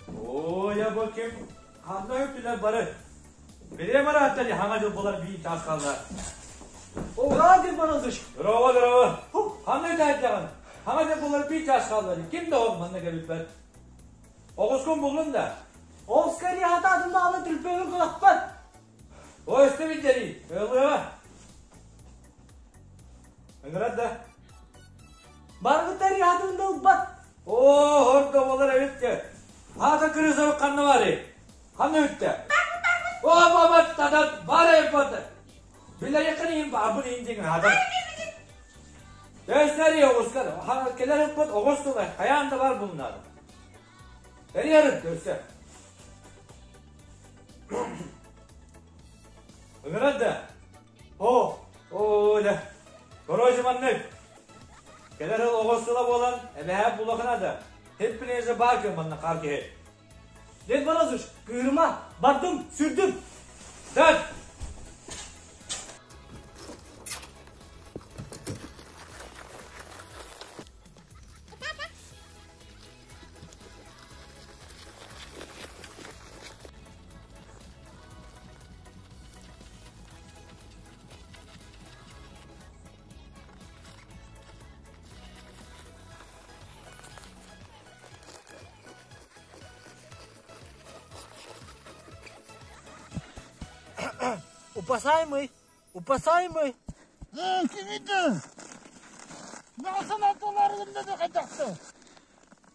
Оо, бу ким ханна үктүлэр бары? Бирие барааттар хаҥа дьыл булар биир чаас хаалла. О, Дед Морозович! Здорово, здорово! Ханна үтээйдэҕин? Хаҥа дьыл булар биир чаас хаалла. Ким да ол манна кэлбиппэт. Оҕускун буллун да? Ол скорее хатаатын даҕаны түрпөбүн кылаппат. О, өстө билдэрий, ылыа. Ыҥырар да? Баргыттар хатын да ылбат. Оо, ордо болар эбит те. Аата кырыысабыт ханна барый? Ханна бүттэ? О, баба, тадат, бар эбит Билэйэххин иһин баабын иһин диэн аатар. Өстөри оҕускар, кэлэр ыппыт оҕус тыла хайаан да бар булунар. Эрийэрин өссө. Ыҥырар да? О, Оо, дэ. Короче, маннык. Кэлэр сыл оҕус сыла буолан, эбэһээт булахына да. Хиппинезе баар ким манна хаар киһи. Дед Морозович, кыырыма, бардым, сүрдүм. Дат! Упасаемый, упасаемый. Ээ, кимиді? Баҕа санаан туолаарыгын да хайдахты?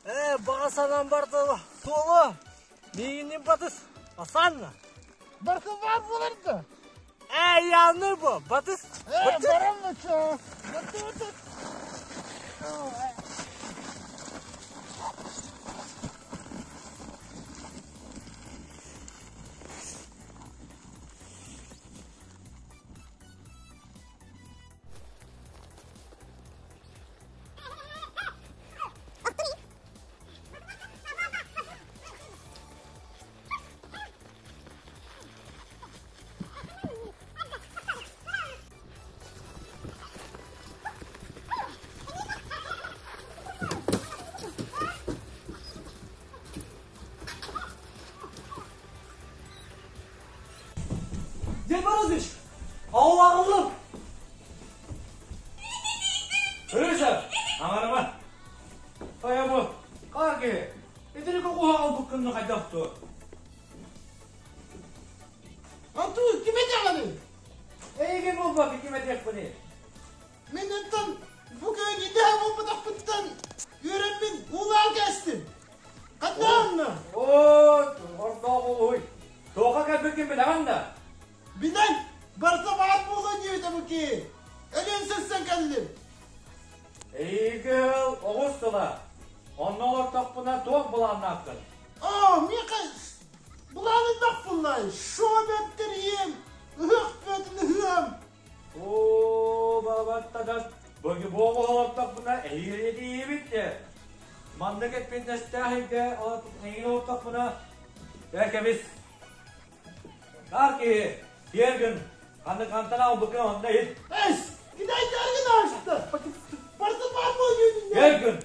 Ээ, баҕа санаам бар туолуо. Миигиннин батыс, Асанна. Барсы бар буолар да. Ээ, яны бу, батыс. Ээ, барам чоо. Баты баты. Дед Морозович, аулағылым. Ырыса, аҥарыма. Хайа бу, хаар киһи, итини куһаҕан буккунну хайдах туо? Антон, ким этэҕиний? Эйигин буолбакка ким этиэхпиний? Мин онтон бу күн идэһэ буолбатахпыттан үөрэммин уулаан кээстим. Ханна Оо, ордоох улуй. Туохха кэлбиккин билэҕин да? Билэн, барыта баар буолуо диэбитэ бу киһи. Өлүөн сырсан кэллим. Эйигил оҕус тыла. Онно олортохпуна туох былааннааххын? Оо, миэхэ былаан элбэх буоллай. Шоу бэртэрийиэм, ыһыах бөтүн ыһыам. Оо, бабаттадас, бу олортохпуна эһиги диибит де. Маннык эппиэтинэстээх эйгэ эйигин олортохпуна, ээ кэбис. Таар киһи, киэр гын, ханнык хантан албыккын онно иһит. Эс, кидайдаргын аашты. Барыта баар буолуо Киэр гын.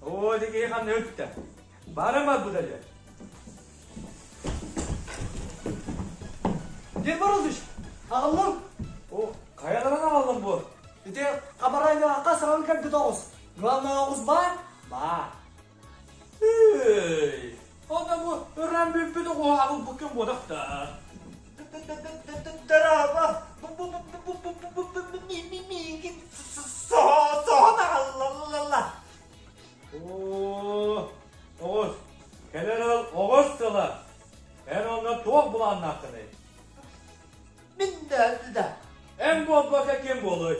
Оо, дикии ханна өттө. Барамат бу дальше. Дед Морозович, аҕаллым. О, хайаларын аҕаллым бу? Ити хабарайдаахха саҥан кэлбит оҕус. Главное оҕус баар? Баар. Эй, онно бу ыран бүппүт оҕуһу аҕалбыккын буотах да. Дорообо, миигин соһон аҕаллалла. Оо, оҕус, кэлэр ыал оҕус тыла. Эн онно туох былааннааххыный? Мин да да. Эн буолбакка ким буолуй?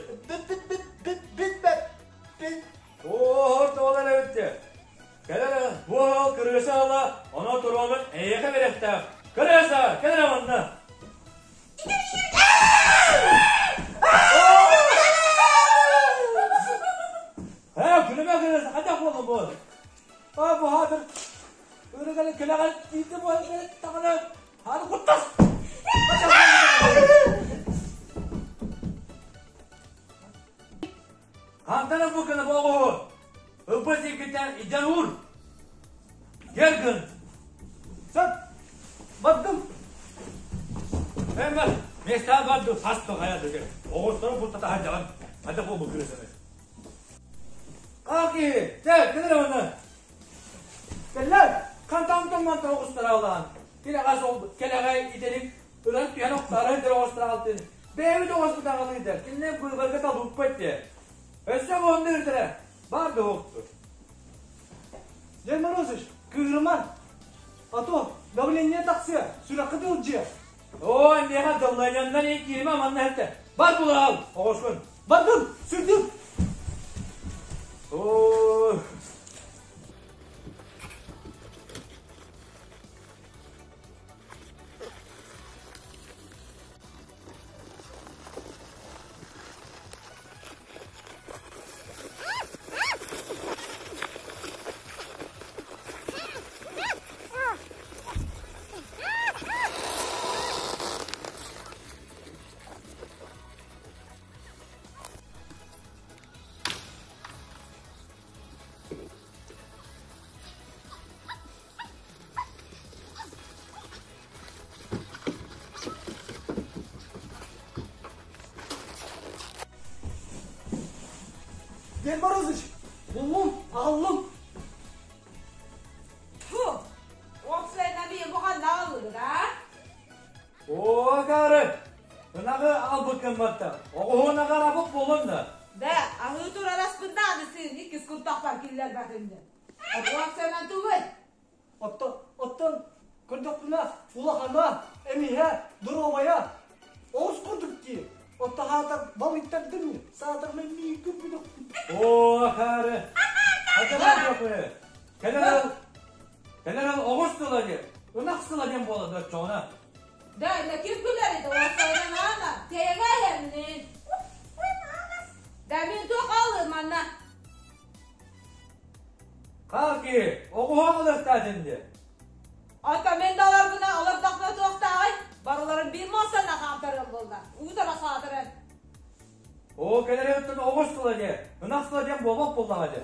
Билбэппин. Оо, тоҕолор эбиттэ. Кэлэр бу ыал кырыыса ыла, ону туруонун эйиэхэ бириэхтээх. Кырыыса, кэлэр манна. Ээ, күлүмэ кырыыса, хайдах буолла бу? Аа, бу хаатыр ырыганы кэлэҕэр тиийдэ буолан таҕына, хааны куттас! Хантан ылбыккын бу оҕуһу? Ылбыт сиргиттэн илдьэн уур. Кэл гын. Сөп. Бардым. Эммэ, миэстэҕэ бардым, хас да хайа да оҕустарын куттата сылдьаҕын. Хайдах буолбут кырыысаны? Хаа киһи, чэ, кэлэр онно. Кэллэр. Хантан мантан оҕустара алаан. Килэҕэс ол кэлэҕэй итэник ыран түһэн охсоору сылдьар оҕустара алтын. Бэйэбит оҕуспут аҕалыыда, кинилэр быыбарга талбыппыт дии. Өссө уонна ыытара, баар да уһукту. Дед Морозович, кыыһырыма. А то давление тахсыа, сүрэххит ыалдьыа. Оо, миэхэ давленияннан ин кииримэ манна эттэ. Бар булаал, оҕускун. Бардым, сүрдүм. Оо. Дед Морозыч, буллум, аҕаллым. Фу! Уопсайынан биир бу ханна аҕаллыгыт, а? Оо, акаары! Ынаҕы аҕалбыккын батта. Оҕуһун аҕарабыт буолун да. Да, аһыы турар аспын даҕаны сыын иккис куртахпар киллэрбэтим дьэ. Уопсайынан тугуй? Оттон, оттон көрдөхпүнэ улахана, эмиһэ, доруобайа оҕус курдук дии. Оттон хаатар балыйтардым, саатар миигин көрбүтөхпүн. Оо, акаары! Хатыран Кэлэр кэлэр оҕус тыла диэн, ынах сыла диэн буола да оччоҕуна. Да, да ким күлэр ити уопсайынан аана, тэйэгэ иһэмнин. Да мин туох аалыыр манна? Хаар киһи, оҕуһу аҕалыахтаатын диэ. Ата мин да олорбуна олордохпуна туохтааҕый? Барыларын биир муостанан хаамтарыам буолла. Уутара саатыран. Оо, кэлэр өттүн оҕус тыла диэ, ынах сыла диэн буолбат буоллаҕа дьэ.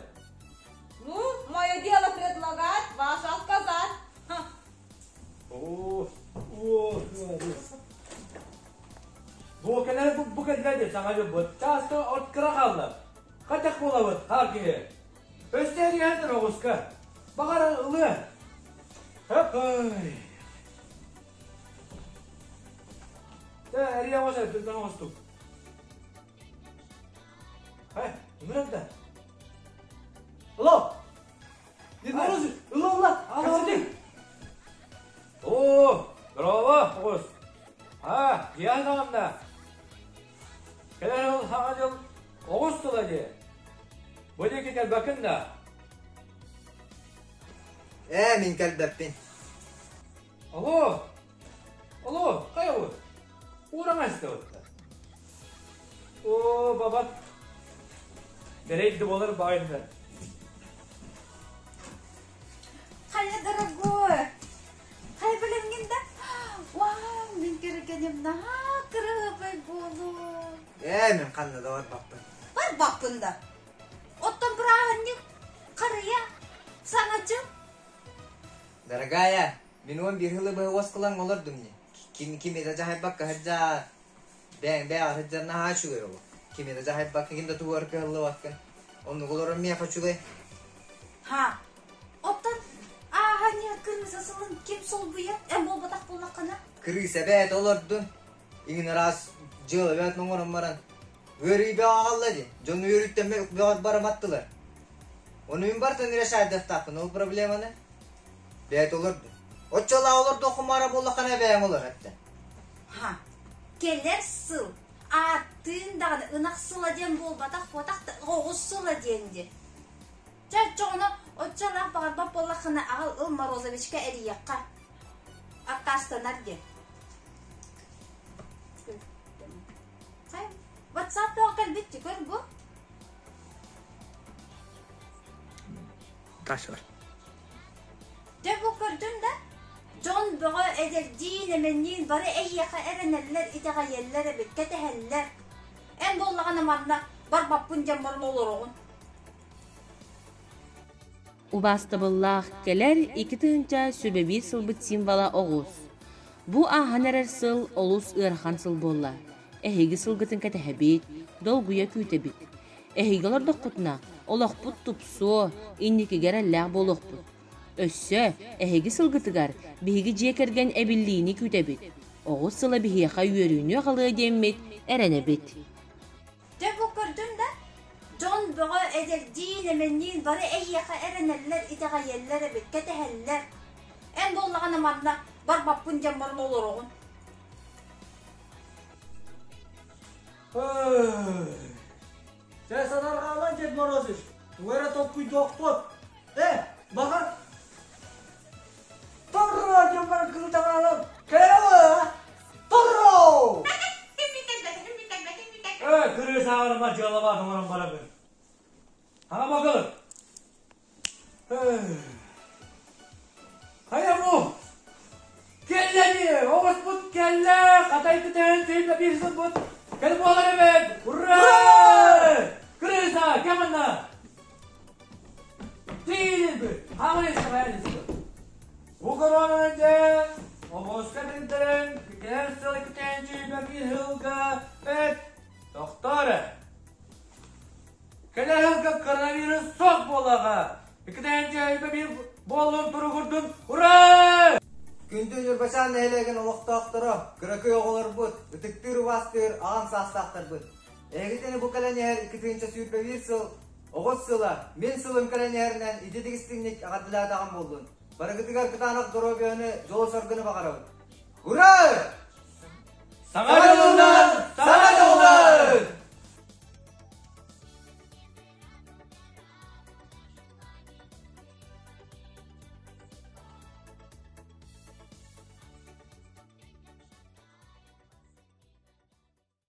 Ну, мое дело предлагать, ваше отказать. Ха. Оо, оо, Бу кэлэр бу кэллэ диэ саҥа дьылбыт. Чааска от кыра хаалла. Хайдах буолабыт, хаар киһи? Өссө эрийэн оҕуска. Баҕар ылыа. Ой. Дэ, эрийэ оҕус эрдүттэн оҕустук. Эй, ыҥыран да. Алло! Дед Морозов, ыла ыла, кэпсэтиҥ. Оо, здорово, оҕус. А, дьиэҕин аҕынна. Кэлэр сыл Саҥа дьыл оҕус сыла дии. Бу диэки кэлбэккин да? Ээ, мин кэлбэппин. Алло! Алло, хайабыт? Уураҥа истэбит. Оо, бабат. Бэрэй да буолар баайында. Хайа, дорогой! Хайа билэмҥин да? Вау, мин кэргэним наһаа кырыһыбай буолуо. Ээ, мин ханна да барбаппын. Барбаппын да. Оттон бырааһынньык, харыйа, саҥа дьыл. Дорогая, мин 11 сылы быһа уоскулаҥ олордум дии. Ким кими да дьаһайбакка сылдьаа. Бэйэҥ бэйэҕэр сылдьар наһаа үчүгэй олох. Кими да дьаһайбакка, ким да тугу кыһаллыбаккын. Оннук олорор миэхэ үчүгэй. Ха, оттон ааһан кырыыса сылын ким солбуйар? Эн буолбатах буоллаххына? Кырыыса бэйэтэ олордун. Иҥин араас дьыала бэйэтин оҥорон баран ыарыы бөҕө аҕалла дии. Дьон үөрүүттэн бөҕө бараматтылар. Ону мин бартан решайдахтаахпын ол проблеманы. Бэйэтэ олордун. Оччолоох олордоххун маара буоллаххына бэйэҥ олор эттэ. Ха, кэлэр сыл ааттыын даҕаны ынах сыла диэн буолбатах буотах да оҕус сыла диэн дии. Чэ, оччоҕуна оччолоох баҕарбат буоллаххына аҕал ыл Морозовичка эрийиэххэ. Аккаастанар диэн. Хай, WhatsApp тоҕо кэлбит көр бу. Ташар. Дьэ бу көрдүм да, дьон бөҕө эдэрдиин, эмэнниин бары эйиэхэ эрэнэллэр, итэҕэйэллэр эбит, кэтэһэллэр. Эн буоллаҕына манна барбаппын диэн баран олороҕун. Убаастабыллаах кэлэр 2001 сылбыт символа оҕус. Бу ааһан эрэр сыл олус ыарахан сыл буолла. Эһиги сылгытын кэтэһэбит, долгуйа күүтэбит. Эһиги олордоххутуна, олохпут тупсуо, инникигэ эрэллээх буолуохпут. Өссө эһиги сылгытыгар биһиги дьиэ кэргэн эбиллиини күүтэбит. Оҕус сыла биһиэхэ үөрүүнү аҕалыа диэммит эрэнэбит. Дьэ бу көрдүм да, дьон бөҕө эдэрдиин, эмэнниин бары эйиэхэ эрэнэллэр, итэҕэйэллэр эбит, кэтэһэллэр. Эн буоллаҕына манна барбаппын диэн баран олороҕун. Чэ, санарҕааман Дед Морозыч, тугу эрэ толкуйдуохпут. Э, баҕар, Торро диэн баран кыылтаҕаалам, кэлэ Торро! Э, кырыы сааҕырыма дьыалабаат оҥорон барабын. Хаҥа бакылык. Хайа бу? Кэллэ дии! Оҕуспут кэллэ! Хатай күтэн тыйда биир сылбыт! Кэл буолар эбит! Ура! Крыса, кем манна? Тиийдин Хаамай сабайан Бу коронанан дьэ, оҕуска тинтэрэн, кэлэр сыл күтэн чүйбэки сылга эт, тохтоо эрэ. Кэлэр сылга коронавирус суох буоллаҕа. Иккитээн дьэ биир буоллун туругурдун, ура! Күндү Ньурбачаан нэһилиэгин олохтоохторо, кыракый оҕолорбут, ытыктыыр-убаастыыр аҕам саастаахтарбыт. Эһигитини бу кэлэн иһэр 2021 сыл оҕус сыла, мин сылым кэлэн иһэринэн ититик истиҥник эҕэрдэлээтэҕим буоллун. Барыгытыгар кытаанах доруобуйаны, дьолу-соргуну баҕарабыт. Ура! Саҥа дьылынан!